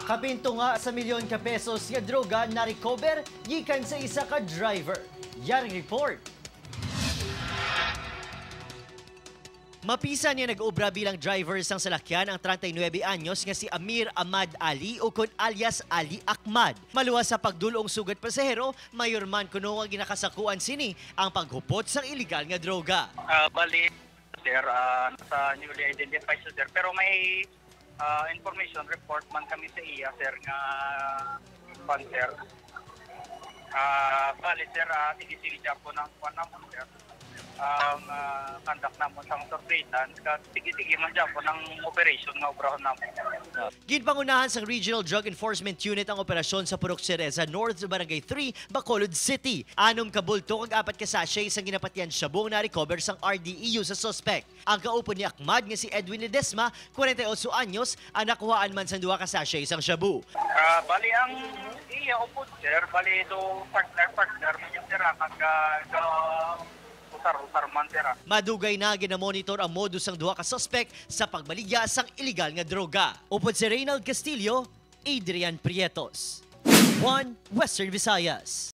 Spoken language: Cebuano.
Kapinto nga sa milyon ka pesos nga droga na recover gikan sa isa ka driver. Yari report. Mapisa niya nag-obra bilang driver sang salakyan ang 39 anyos nga si Amir Ahmad Ali o kon alias Ali Ahmad. Maluwas sa pagdulong sugat pasahero, mayor man kuno nga ginakasakuan sini ang paghupot sang illegal nga droga. Bali, sir, nasa newly identified siya, sir. Pero may information report man kami sa iya, sir, nga pan, sir. Bali, sir, sige-sige siya po ng kwan namon, sir. Ang conduct namon sa surveillance, sige-sige man siya po ng operation nga obrahon namon. Ginpangunahan sang Regional Drug Enforcement Unit ang operasyon sa Purok Cereza North, Barangay 3, Bacolod City. 6 ka bulto kag 4 ka sachet sang ginapatyan sabong na recover sang RDEU sa suspect. Ang kaupod ni Ahmad nga si Edwin Ledesma, 48 anyos, ang nakuhaan man sang 2 ka sachet sang shabu. Bali ang iya upod, sir, bali do partner man yung sir, kag usar-usar man, sir. Madugay na ginamonitor ang modus sang 2 ka suspect sa pagbaligya sang illegal nga droga. Upod si Reynald Castillo, Adrian Prietos. 1 Western Visayas.